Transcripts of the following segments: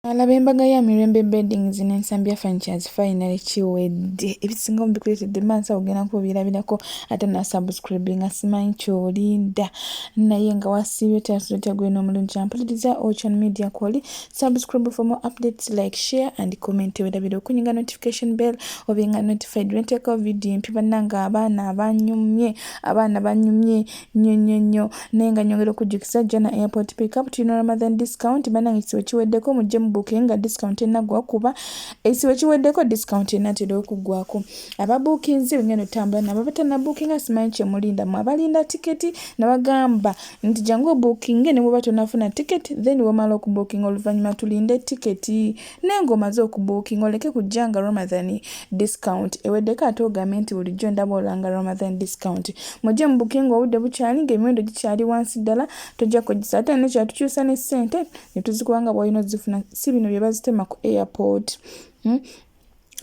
Alaba embaga ya Mirembe Beddings ne Nsambya Furnitures finally kiwedde. Ebisinga mubikuleetedde maaso ogenda kuba obyerabirako ate nasubscribinga simanyi ky'olinda naye nga wasiibye otya otya gwe n'omulungi ampuliriza Ocean Media kwoli subscribe for more updates, like, share and comment. Werabira okunyiga notification bell obenga notified lwenteekawo video empya. Bannange, abaana abanyumye, abaana banyumye nnyo nnyo nnyo, naye nga nyongera okujjukiza Jana Airport Pickup tulina Ramadan discount. Bannange, ekisibo kiweddeko, mujje mu booking nga discount enaggwa, kuba ekisibo kiweddeko, discount enaatera okuggwako. Ababuukinze bengenda otambula nabo, abatannabookinga simanyi kyemulinda. Mu abalinda tiketi nabagamba nti jangu obookinge ne bwoba tonafuna tiketi, then womala okubookinga oluvannyuma tulinde tiketi, naye ng'omaze okubookinga oleke kujja nga Ramadan discount eweddeko ate ogambe nti bulijjo ndaba olanga Ramadan discount. Mujje mu bookinga obudde bukyali, ng'emiwendo gikyali wansi ddala, tojja kwejjusa. Ate nekyatukyusa ne ssente ne tuzikuwa nga bw'olina ozifuna, si bino bye bazitema ku airport,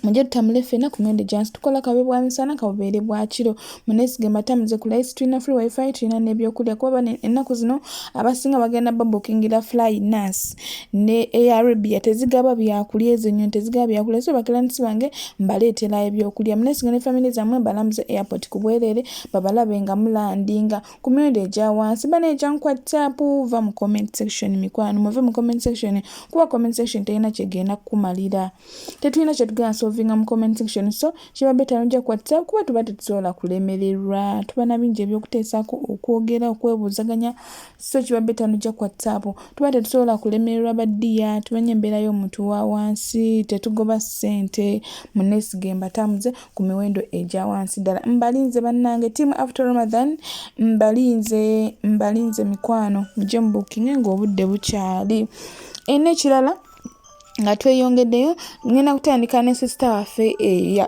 Mujje tutambule ffenna ku miwendo gyansi, tukola kabe bwa misana kabubeere bwa kiro. Muneesige mbatamuze ku layisi, tulina free WiFi, tulina n'ebyokulya, kuba ennaku zino abasinga bagenda babookingira Flynas ne Air Arabia, tezigaba byakulya, ezo ennyonyi tezigaba byakulya. So baclients bange mbaleetera ebyokulya. Muneesige ne family zammwe, mbalamuze airport ku bwereere, babalabe nga mulandinga ku miwendo egya wansi. Bana ejjangu WhatsApp, va mu comment section, mikwano, muve mu comment section, kuba comment section terina kyegenda kukumalira. Tetulina kyetugenda solvinga mu comment section, so kiba better nojja ku WhatsApp, kuba tuba tetusobola kulemererwa, tuba na bingi ebyokuteesaako, okwogera, okwebuuzaganya, so kiba better nojja ku WhatsApp. Tuba tetusobola kulemererwa baddiya, tumanye embeera y'omuntu wa wansi, tetugoba ssente. Muneesige mbatamuze ku miwendo egya wansi ddala. Mbalinze bannange, team after Ramadan, mbalinze, mbalinze mikwano, mujje mubookinge ng'obudde bukyali. N'ekirala nga tweyongeddeyo, ngenda kutandika ne sister waffe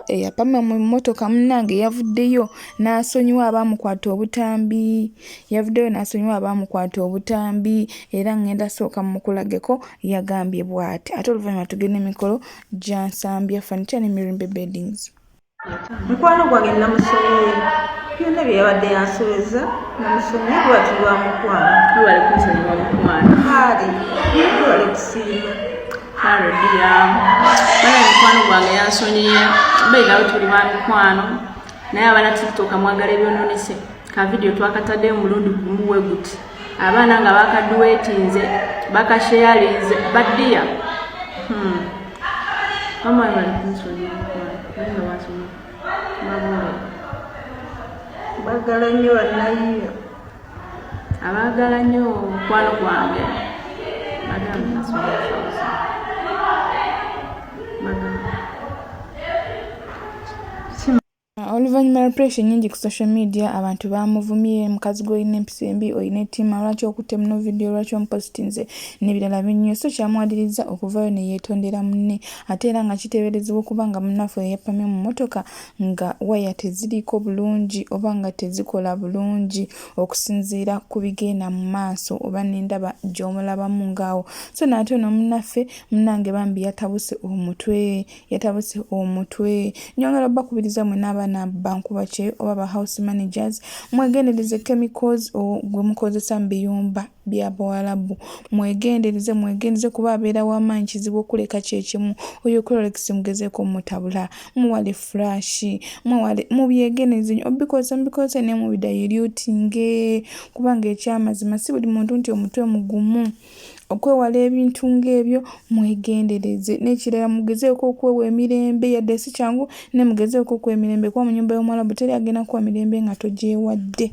eyapama mu mmotoka. Munnange yavuddeyo n'asonyiwa abaamukwata obutambi, yavuddeyo n'asonyiwa abaamukwata obutambi, era ngenda sooka mmukulageko yagambye bw'ati, ate oluvannyuma tugende emikolo gya Nsambya Furniture ne Mirembe Beddings. Mukwano gwange namusonyiye byonna bye yabadde yansobeza, namusonyiye kuba tuli wa mukwano. Webale kunsonyiwa, mukwano. Kaali webale kusiima. Kale dear, bana mukwano gwange yansonyiye, beinawe tuli ba mikwano, naye abaana TikTok mwagala ebyononese. Ka video twakataddeyo mulundi gumu we guti, abaana nga bakaduetinze, bakasharinze baddiya. Mama webale kunsonyiwa, mukwano, naye nga wansonyiwa babuule. Bagala nnyo bannayiyo. Abaagala nnyo mukwano gwange bagambe nasonyiwa Fauzi. Bagambe. Oluvannyuma lwa pressure nnyingi ku social media, abantu baamuvumye, mukazi gwe olina empisa embi, olina ettima, lwaki okutte muno video, lwaki omupositinze n'ebirala bingi. So kyamuwalirizza okuvaayo ne yeetondera munne, ate era nga kiteeberezebwa okuba nga munnaffe eyapamye mu mmotoka nga waya teziriiko bulungi oba nga tezikola bulungi okusinziira ku bigenda mu maaso oba n'endaba gy'omulabamu ng'awo. So n'ate ono munnaffe munnange bambi yatabuse omutwe, yatabuse omutwe. Nyongera obbakubiriza mwenna abaana bankuba kyeyo oba ba house managers, mwegendereze chemicals gwe mukozesa mu biyumba bya Bawalabu. Mwegendereze, mwegendereze, kuba abeera w'amaanyi, kizibu okuleka kyekimu. Oyo Clorox mugezeeko mutabula, muwale Flash, mwewale, mubyegendereze nnyo obikozesa, mubikozesa naye mubidilutinge, kubanga ekyamazima si buli muntu nti omutwe mugumu. Okwewala ebintu ng'ebyo mwegendereze. N'ekirala, mugezeeko okwewa emirembe, yadde si kyangu, naye mugezeeko okuwa emirembe, kuba mu nnyumba y'Omuwarabu teri agenda kuwa mirembe nga togyewadde.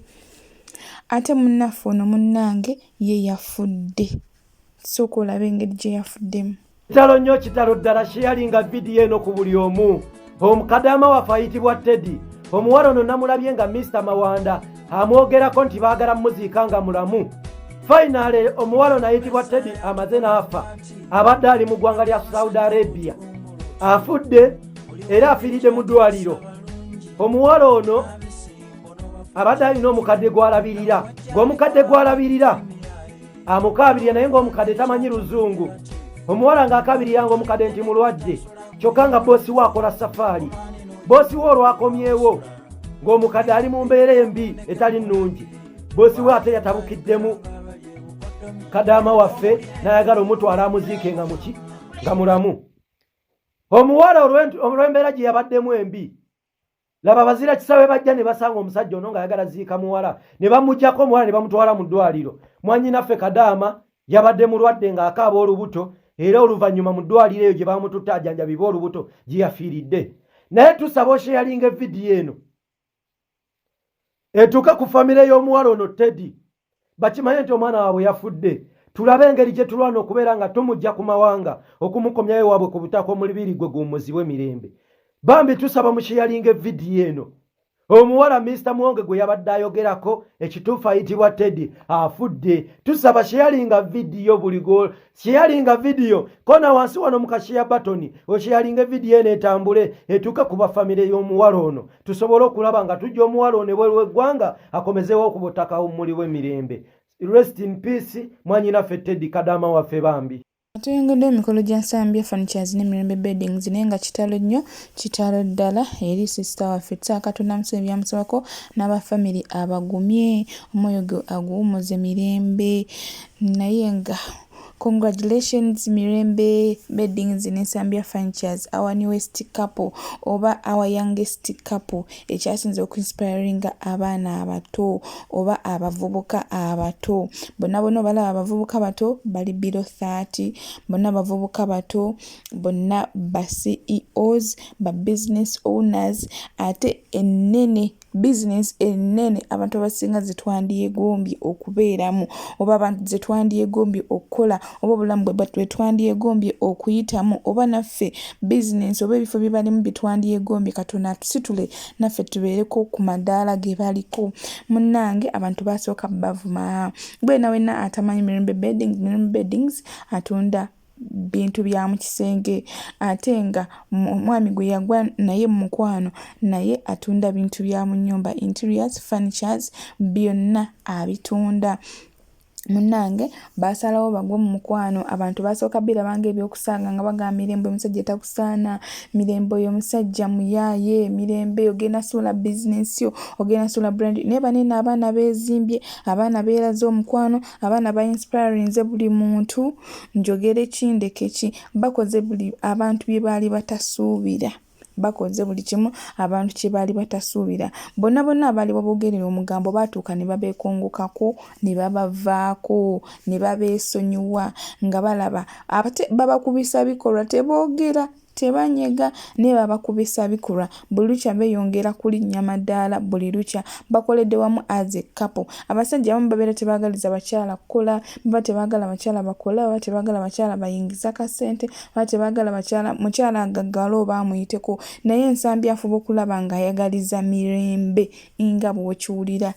Ate munnaffe ono munnange ye yafudde, sooka olabe engeri gye yafuddemu. Kitalo nnyo, kitalo ddala. Sharinga video eno ku buli omu. Omukadaama waffe ayitibwa Teddy, omuwala ono namulabye nga Mr Mawanda amwogerako nti baagala muziika nga mulamu. Finally omuwala ono ayitibwa Teddy amaze n'afa, abadde ali mu ggwanga lya Saudi Arabia, afudde era afiiridde mu ddwaliro. Omuwala ono abadde alina omukadde gw'alabirira, ng'omukadde gw'alabirira amukaabirira, naye ng'omukadde tamanyi luzungu. Omuwala ng'akabirira nga omukadde nti mulwadde, kyokka nga boosi we akola safaari. Boosi we olwakomyewo ng'omukadde ali mu mbeera embi etali nnungi. Boosi we ate yatabukiddemu kadaama waffe n'ayagala omutwala amuziike nga muki. nga mulamu. Omuwala olw'embeera gye yabaddemu embi, laba bazira kisawe bajja ne basanga omusajja ono ng'ayagala ziika muwala, ne bamuggyako omuwala ne bamutwala mu ddwaliro. Mwannyinaffe Kadaama yabadde mulwadde ng'akaaba olubuto, era oluvannyuma mu ddwaliro eyo gye bamututte ajanjabibwe olubuto gye yafiiridde. Naye tusaba osheyalinga evidiyo eno etuuke ku famire y'omuwala ono Teddy, bakimanye nti omwana waabwe yafudde. Tulabe engeri gye tulwana okubeera nga tumujja ku mawanga okumukomyayo waabwe ku butaka, omulibiri gwe guwummuzibwe mirembe. Bambi tusaba musheyalinga evidiyo eno. Omuwala Mr Muwonge gwe yabadde ayogerako ekituufu ayitibwa Teddy afudde. Tusaba sheyalinga vidiyo, buli go sheyalinga vidiyo kona wansi wano mu kasheya batoni osheyalinga evidiyo eno etambule etuuke ku bafamire y'omuwala ono, tusobole okulaba nga tujja omuwala ono ebweru w'eggwanga akomezeewo ku butaka omuli w'emirembe. Rest in peace mwanyinaffe Teddy Kadaama waffe bambi. Tuyingidde emikolo gya Nsambya Furnitures ne Mirembe Beddings, naye nga kitalo nnyo, kitalo ddala eri sisita waffe. Tusaba Katonda amusonyiwe ebyamusobako n'aba famire abagumye, omwoyo gwe aguwummuze mirembe. Naye nga congratulations Mirembe Beddings ne Nsambya Furnitures, our newest couple oba our youngest couple ekyasinze okuinspiringa abaana abato oba abavubuka abato. Bonna bonna obalaba abavubuka bato, bali below 30, bonna bavubuka bato, bonna ba CEOs, ba business owners, ate ennene bizinensi ennene abantu abasinga ze twandyegombye okubeeramu oba abantu ze twandyegombye okukola oba obulamu bwe twandyegombye okuyitamu oba naffe bizinensi oba ebifo bye balimu bye twandyegombye. Katonda atusitule naffe tubeereko ku madaala ge baliko. Munnange, abantu basooka bavuma. Gwe wenna atamanyi Mirembe Beddings, Mirembe Beddings atunda bintu bya mu kisenge, ate nga omwami gwe yagwa naye mu mukwano naye atunda bintu bya mu nnyumba, interiors, furnitures, byonna abitunda. Munnange, baasalawo bagwe mu mukwano. Abantu basooka biraba ng'ebyokusaaga nga bagamba, "Mirembe omusajja takusaana, Mirembe oyo omusajja muyaaye, Mirembe ogenda suula bizinensi yo, ogenda suula brand." Naye banene abaana beezimbye, abaana beeraze omukwano, abaana ba inspirinze buli muntu. Njogere ki, ndeke ki? Bakoze buli abantu bye baali batasuubira, bakoze buli kimu abantu kye baali batasuubira. Bonna bonna abaali baboogerera omugambo baatuuka ne babeekongokako ne babavaako ne babeesonyiwa nga balaba ate babakubisa bikolwa. Teboogera, tebanyega, naye babakubisa bikolwa. Buli lukya beeyongera kulinnya madaala, buli lukya bakoledde wamu as a couple. Abasajja abamu babeera tebaagaliza bakyala kukola, baba tebaagala bakyala bakole, baba tebaagala bakyala bayingiza kasente, baba tebaagala bakyala mukyala agaggawale oba amuyiteko. Naye Ensambi afuba okulaba ng'ayagaliza mirembe nga bw'okiwulira.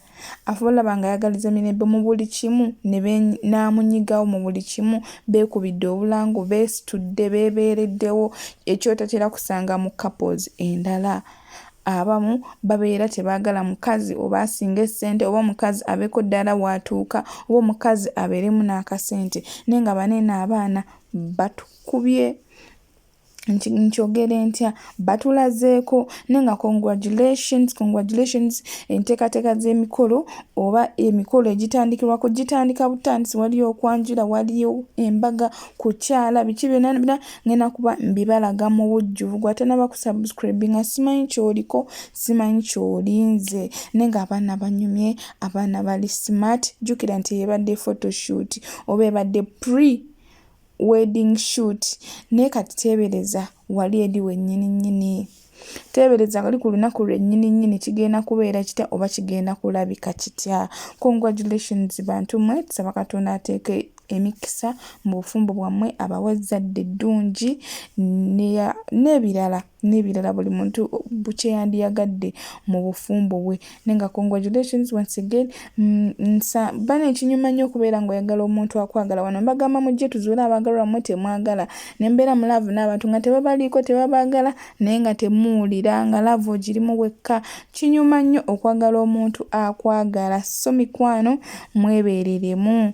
Afuba olaba ng'ayagaliza mirembe mu buli kimu n'amunyigawo mu buli kimu. Beekubidde obulango, beesitudde, beebeereddewo, ekyotatera kusanga mu couples endala. Abamu babeera tebaagala mukazi oba asinga essente oba omukazi abeeko ddala w'atuuka oba omukazi abeeremu n'akasente, naye nga baneeno abaana batukubye, nkyogere ntya, batulazeeko. Naye nga congratulations, congratulations. Enteekateeka z'emikolo oba emikolo egitandikirwako gitandika butandisi. Waliyo okwanjula, waliyo embaga, kukyala, biki byonna byonna ngenda kuba mbibalaga mu bujjuvu. Gwe atanaba kusubscribinga, simanyi ky'oliko, simanyi ky'olinze. Naye ng'abaana banyumye, abaana bali smart. Jjukira nti ebadde photoshoot oba ebadde pre wedding shoot, naye kati teebereza wali eri wennyini nnyini, teebereza wali ku lunaku lwennyini nnyini, kigenda kubeera kitya oba kigenda kulabika kitya? Congratulations bantu mmwe. Tusaba Katonda ateeke emikisa mu bufumbo bwammwe, abawe ezzadde eddungi n'ebirala n'ebirala buli muntu kyeyandiyagadde mu bufumbo bwe. Naye nga congratulations once again. Bana ekinyuma nnyo okubeera ng'oyagala omuntu akwagala. Wano mbagamba mujje tuzuule abaagalwa. Mmwe temwagala ne mbeera mu love n'abantu nga tebabaliiko, tebabaagala, naye nga temuwulira nga love ogirimu wekka. Kinyuma nnyo okwagala omuntu akwagala. So mikwano, mwebeereremu.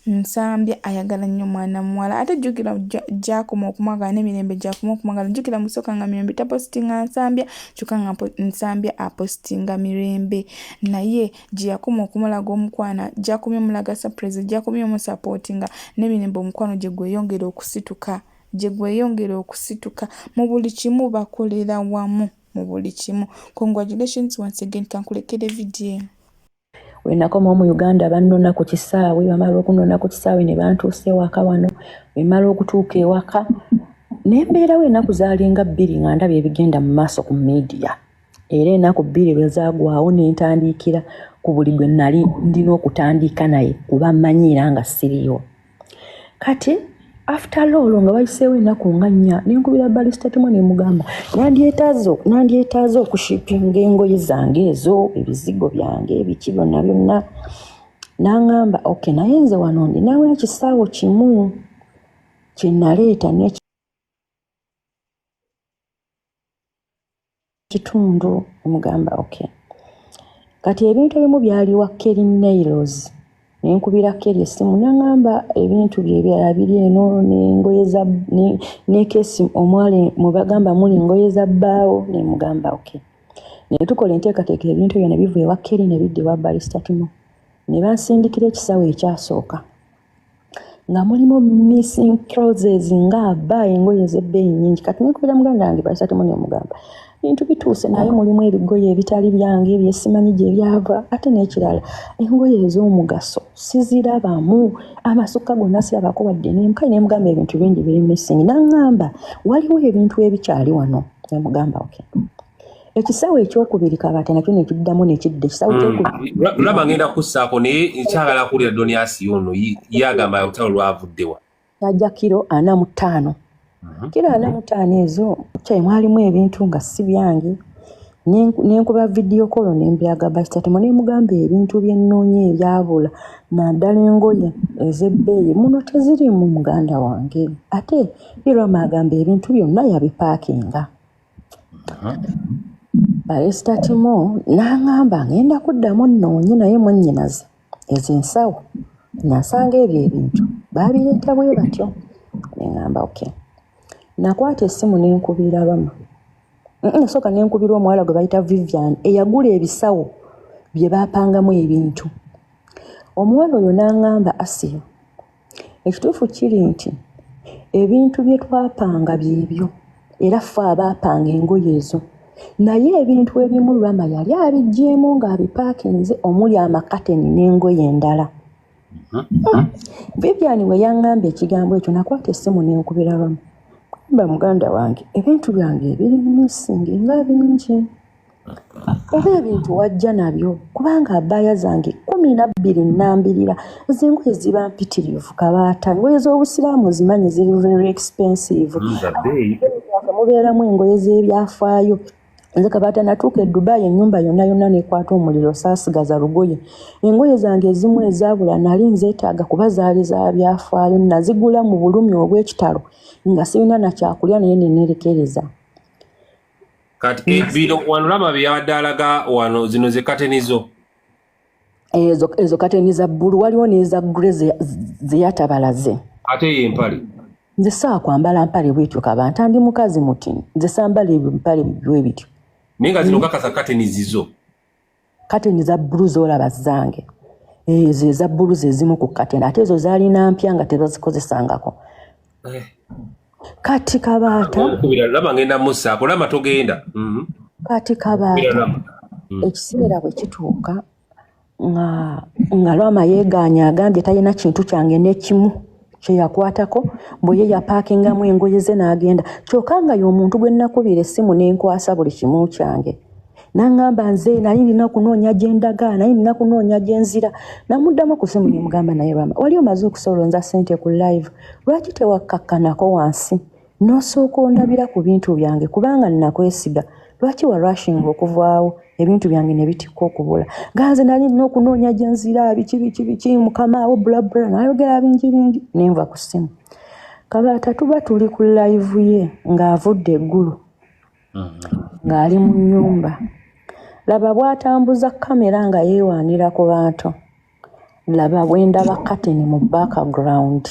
Nsambya ayagala nnyo mwana muwala, ate jjukira gy'akoma okumwagala n'emirembe gy'akoma okumwagala. Jjukira mu kusooka nga Mirembe tapositinga Nsambya, kyokka nga Nsambya apositinga Mirembe, naye gye yakoma okumulaga omukwano, gy'akomye omulaga surprise, gy'akomye omusapootinga, n'emirembe omukwano gye gweyongera okusituka. gye gweyongera okusituka. Mu buli kimu bakolera wamu mu buli kimu. Congratulations once again kankulekere video eno. We nakomawo mu Uganda bannona ku kisaawe, bamala okunnona ku kisaawe ne bantuusa ewaka wano. Bwe mmala okutuuka ewaka ne mbeerawo ennaku zaalinga bbiri nga ndaba ebigenda mu maaso ku miidiya. Era ennaku bbiri lwe zaagwawo ne ntandiikira ku buli gwe nali ndina okutandika naye kuba mmanyi era nga siriiwo. Kati after all nga wayiseewo ennaku nga nnya ne nkubira Barista Timo ne mugamba nandyetaaze nandyetaaze okushipinga engoye zange ezo ebizigo byange biki byonna byonna n'angamba okay naye nze wano ndinawo ekisaawo kimu kye naleeta ne kitundu omugamba okay kati ebintu ebimu byali wa Kelly Nails nenkubira Kelly essimu nangamba ebintu bye ebirala biri eno n'engoye za nekesi omwali mubagamba muli engoye za bbaawo nemugamba okay naye tukola enteekateeka ebintu ebyo ne biva ewa Kelly ne bidda ewa Barista Timo ne bansindikira ekisawo ekyasooka nga mulimu missing clothes nga aba engoye ez'ebbeeyi nnyingi kati nenkubira muganda wange Barista Timo nemugamba bintu bituuse naye mulimu ebigoye ebitali byange byesimanyi gye byava ate n'ekirala engoye ez'omugaso sizirabamu amasuka gonna sirabako wadde nemu kale nemugamba ebintu bingi biri missing naŋŋamba waliwo ebintu ebikyali wano nemugamba okay ekisawo ekyokubiri kabaate nakyo nekiddamu nekidda ekisawo hmm. kyokubiri laba ngenda kussaako naye nkyagala kuwulira doniasi ono ye agamba olutalo lwavuddewa kyajja kiro ana mu ttaano mhm. kiro ana mu ttaano ezo kyayi mwalimu ebintu nga si byange nenkuba vidiyo kolo nembyaga basitatimu nemugamba ebintu byennoonya ebyabula naddala engoye ez'ebbeeyi muno tezirimu muganda wange ate irama agamba ebintu byonna yabipaakinga Barista Timo n'angamba ngenda kuddamu nnoonye naye mwannyinaze ezo ensawo nasanga ebyo ebintu baabireeta bwe batyo ne ngamba okay. Nakwata essimu ne nkubira Rama. Nasooka ne nkubira omuwala gwe bayita Vivian eyagula ebisawo bye baapangamu ebintu. Omuwala oyo n'angamba Asiya Ekituufu kiri nti ebintu bye twapanga byebyo era ffe abaapanga engoye ezo naye ebintu ebimu Rama yali abiggyeemu ng'abipaakinze omuli amakateni n'engoye endala. Vivian bwe yang'amba ekigambo ekyo nakwata essimu ne nkubira Rama. Gamba muganda wange ebintu byange ebiri missing nga bingi. Oba ebintu wajja nabyo kubanga abbaaya zange 12 nnambirira ezo engoye ziba mpitirivu kabaata engoye z'obusiraamu ozimanyi ziri very expensive mubeeramu engoye z'ebyafaayo nze kabaata natuuka e Dubai ennyumba yonna yonna nekwata omuliro saasigaza lugoye engoye zange ezimu ezaabula nali nzeetaaga kuba zaali za byafaayo nazigula mu bulumi obw'ekitalo nga sirina na kyakulya naye ne neerekereza kati eh, bino wano laba byeyabadde alaga wano zino ze kateni zo ezo ezo kateni za bbulu waliwo n'eza gure zeyatabalaze ate eyo empale nze saakwambala mpale bwetyo kabanta ndi mukazi muti nze sambala ebyo mpale bwe bityo naye nga zino kakasa kateni zizo kateni za bbulu zolaba zange ezo eza bbulu zezimu ku kateni ate ezo zaalina mpya nga tebazikozesangako eh. kati kabaata laba ngenda musaako laba togenda mhm. kati kabaata mm. ekiseera bwe kituuka nga nga lwama yeegaanye agambye talina kintu kyange n'ekimu kyeyakwatako mbu ye yapaakingamu engoye ze n'agenda kyokka nga y'omuntu gwe nnakubira essimu ne nkwasa buli kimu kyange n'aŋŋamba nze nali nina kunoonya gye ndaga nali nina kunoonya gye nzira namuddamu ku ssimu ne mugamba naye Rama wali omaze okusolonza ssente ku live lwaki tewakkakkanako wansi n'osooka ondabira ku bintu byange kubanga nnakwesiga lwaki wa rushinga okuvaawo ebintu byange ne bitikka okubula nga nze nali nina okunoonya gye nzira biki biki biki mukamaawo bulabula nayogera bingi bingi ne nva ku ssimu kabaata tuba tuli ku live ye ng'avudde eggulu ng'ali mu nnyumba laba bw'atambuza kamera nga yeewaanira ku bantu laba bwe ndaba kateni mu background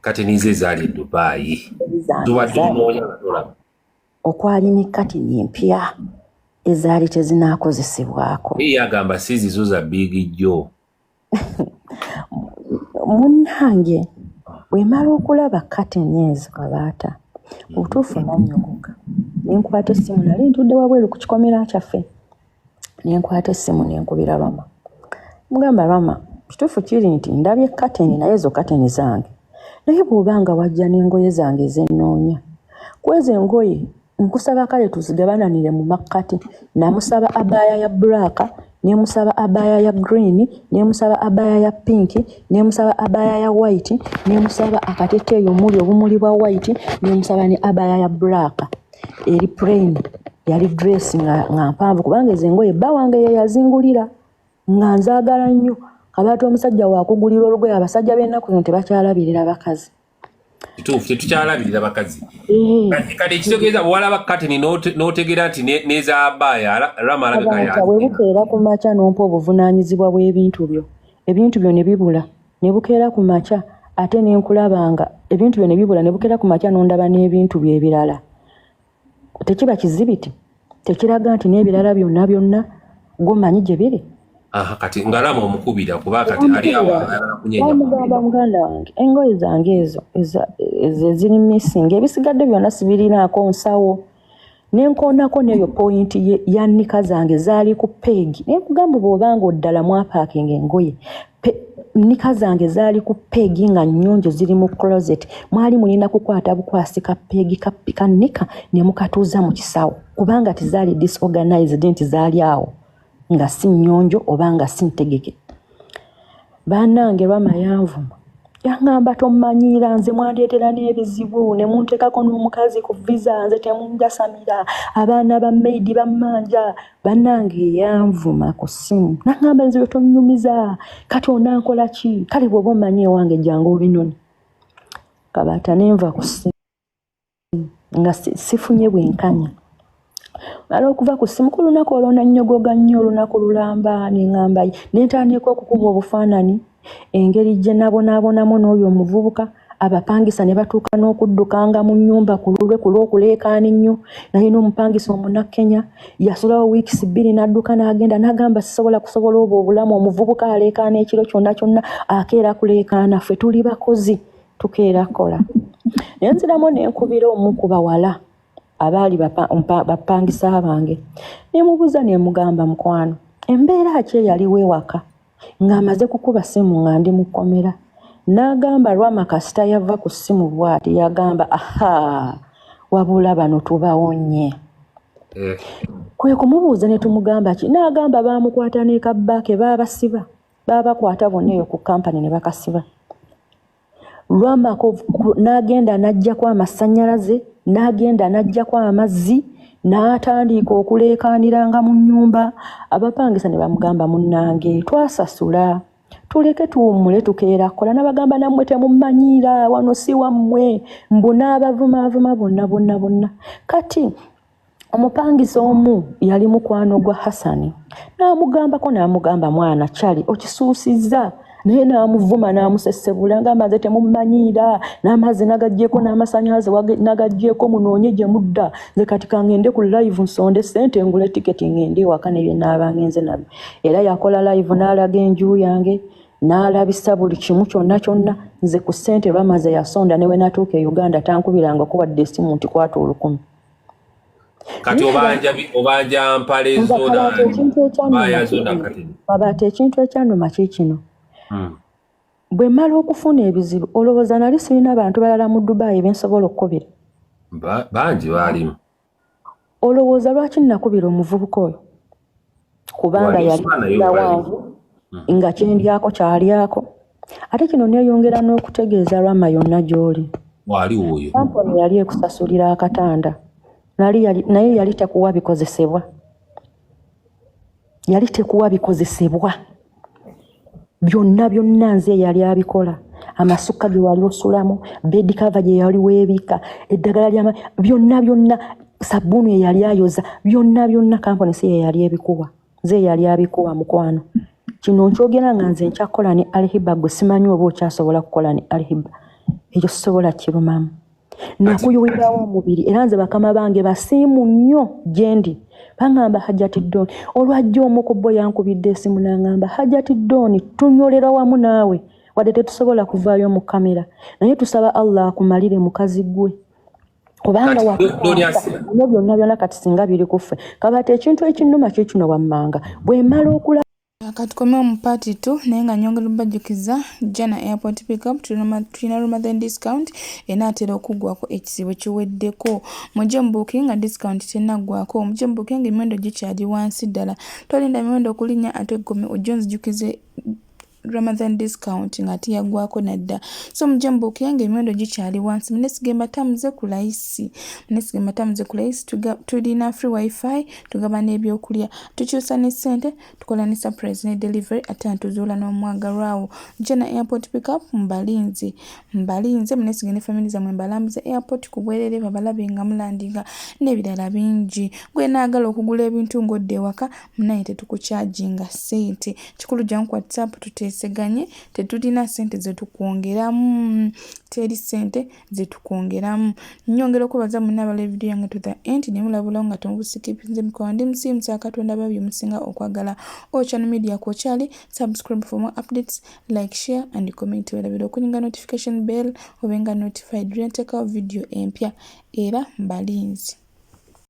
kateni ze ezaali e Dubai tubadde tunoonya nga tolaba okwali ne kateni empya ezaali tezinaakozesebwako ye agamba si zizo za biigi jjo munnange Bwe mmala okulaba kateni ezo Kabaata, mu butuufu nannyogoga ne nkwata essimu. Nali ntudde wabweru ku kikomera kyaffe, ne nkwata essimu ne nkubira Rama. Mugamba, Rama, kituufu kiri nti ndabye kateni, naye ezo kateni zange. Naye bw'oba nga wajja n'engoye zange ezennoonya, ku ezo engoye nkusaba kale tuzigabananire mu makkati. Namusaba abaya ya black, nemusaba abaya ya green, nemusaba abaya ya pink, nemusaba abaya ya white, nemusaba akateteeyi omuli obumuli bwa white, nemusaba ne abaya ya black eri plain, yali dress nga mpanvu, kubanga ezo engoye bba wange ye yazingulira nga nzaagala nnyo. Kabaata, omusajja wakugulira olugoye, abasajja b'ennaku zino tebakyalabirira bakazi. Kituufu, tetukyalabirira bakazi. Kati ekitegeeza bwewalaba kateni n'otegeera nti n'ezaabaaya Rama alabika Kabaata, bwe bukeera ku makya n'ompa obuvunaanyizibwa bw'ebintu byo, ebintu byo ne bibula, ne bukeera ku makya ate ne nkulabanga ebintu byo ne bibula, ne bukeera ku makya n'ondaba n'ebintu byo ebirala, tekiba kizibiti? Tekiraga nti n'ebirala byonna byonna gomanyi gye biri? Aha, kati nga Rama omukubira kuba kati ali awo ayagala kunyenya. Bamugamba, muganda wange, engoye zange ezo ezo eziri missing, ebisigadde byonna sibirinaako nsawo. Nenkoonako n'eyo point ya knicker zange zaali ku peg. Nenkugamba, bw'obanga oddala mwapaakinga engoye, knicker zange zaali ku peg nga nnyonjo, ziri mu closet. Mwali mulina kukwata bukwasi ka peg ka knicker ne mukatuuza mu kisawo, kubanga tezaali disorganized nti zaali awo nga si nnyonjo oba nga si ntegeke. Bannange, Rama yanvuma, yaŋŋamba, tommanyiira, nze mwandeetera n'ebizibu ne munteekako n'omukazi ku visa, nze temunjasamira, abaana ba maid bammanja. Bannange, yanvuma ku ssimu, naŋŋamba, nze tonnyumiza, kati onankola ki? Kale bw'oba omanyi ewange jangu obinone. Kabaata, nenva ku ssimu nga sifunye bwenkanya. Mala okuva ku ssimu ku lunaku olwo nannyogoga nnyo olunaku lulamba, neŋŋamba, nentandika okukuba obufaananyi engeri gye nabonaabonamu n'oyo omuvubuka. Abapangisa ne batuuka n'okuddukanga mu nnyumba ku lulwe ku lw'okuleekaana ennyo. Naye n'omupangisa Omunnakenya yasulawo weeks 2 n'adduka n'agenda, n'agamba, sisobola kusobola obwo obulamu, omuvubuka aleekaana ekiro kyonna kyonna, akeera kuleekaana, ffe tuli bakozi, tukeera kola. Naye nziramu nenkubira omu ku bawala abaali bapangisa bange, nemubuuza, nemugamba, mukwano, embeera ki eyaliwo ewaka ng'amaze kukuba simu nga ndi mu kkomera? N'agamba, Rama kasita yava ku ssimu bw'ati yagamba, aha, wabula bano tubawonye. Kwe kumubuuza ne tumugamba ki, n'agamba baamukwata n'ekabbaake, baabasiba, baabakwata bonna eyo ku kampani ne bakasiba. Lwamako n'agenda n'aggyako amasannyalaze, n'agenda n'aggyako amazzi, n'atandika okuleekaaniranga mu nnyumba. Abapangisa ne bamugamba, munnange, twasasula, tuleke tuwummule, tukeera kukola. N'abagamba, nammwe temummanyiira, wano si wammwe, mbu n'abavumaavuma bonna bonna bonna. Kati omupangisa omu yali mukwano gwa Hasani, n'amugambako, n'amugamba, mwana kyali okisuusizza, naye n'amuvuma n'amusesebula, ngamba, nze temummanyiira, n'amazzi nagaggyeko n'amasannyalaze nagaggyeko, munoonye gye mudda, nze kati kangende ku live nsonde sente ngule tiketi ngende ewaka nebye naaba ngenze nabyo. Era yakola live n'alaga enju yange, n'alabisa buli kimu kyonna kyonna. Nze ku ssente lwamaze yasonda, ne we natuuka e Uganda tankubiranga okuwadde essimu nti kwata 1000. Kati obanja mpale zo baya zo nakati. Kabaata, ekintu ekyanuma kikino. Bwe mmala okufuna ebizibu, olowooza nali sirina bantu balala mu Dubayi bensobola okukubira? Bangi baalimu. Olowooza lwaki nakubira omuvubuka oyo? Kubanga yali wange, nga kyendyako kyalyako. Ate kino neeyongera n'okutegeeza Rama yonna gy'oli. Waliwo oyo. Kampuni yali ekusasulira akatanda, naye yali tekuwa bikozesebwa, yali tekuwa bikozesebwa byonna byonna. Nze yali abikola, amasuka ge wali osulamu, bed cover gye yali weebika, eddagala lyama, byonna byonna, sabbuuni eyali ayoza, byonna byonna kampuni si yeyali ebikuwa, nze yali abikuwa. Mukwano, kino nkyogera nga nze nkyakola ne Alhiba. Gwe simanyi oba okyasobola kukola ne Alhiba, ekyo sisobola kirumamu. Nakuyuwirawo omubiri, era nze bakama bange basiimu nnyo gye ndi. Baŋŋamba, Hajati Doni, olwajja omu ku bo yankubidde esimu n'aŋŋamba, Hajati Doni, tunyolera wamu naawe. Wadde tetusobola kuvaayo mu kamera, naye tusaba Allah akumalire mukazi gwe, kubanga wakukwata bino byonna byonna. Kati singa biri kuffe kabati, ekintu ekinnuma kikino wammanga bwemala okula. Katukomewo mu part 2, naye nga nyongera obajjukiza Jana Airport Pickup, tulina Ramadan discount enaatera okuggwako. Ekisibo kiweddeko, mujje mu booking nga discount tenaggwako. Mujje mu booking, emiwendo gikyali wansi ddala. Tolinda miwendo okulinnya ate gome ojje onzijukize Ramadan discount nga ate yaggwako nadda. So mujje mu booking, emiwendo gikyali wansi. Munesige mbatamuze ku layisi, munesige mbatamuze ku layisi. Tulina free WiFi, tugaba n'ebyokulya, tukyusa ne ssente, tukola ne surprise ne delivery, ate ntuzuula n'omwagalwawo. Jana Airport Pickup, mbalinze, mbalinze. Munesige ne family zammwe, mbalambuze airport ku bwerere, babalabe nga mulandinga n'ebirala bingi. Gwe naagala okugula ebintu ng'odda ewaka, munaye tetukukyajinga ssente. Kikulu jangu ku WhatsApp tuteeseganye. Tetulina ssente zetukwongeramu, teri ssente zetukwongeramu. Nyongera okwebaza munna abala evidiyo yange to the end, nemulabulawo nga temubusikipinze. Mikono ndi musiimusa Katonda babye musinga okwagala. Ochano Media kwokyali, subscribe for more updates, like, share and comment. Werabira okunyinga notification bell obenga notified lwenteekawo video empya. Era mbalinzi.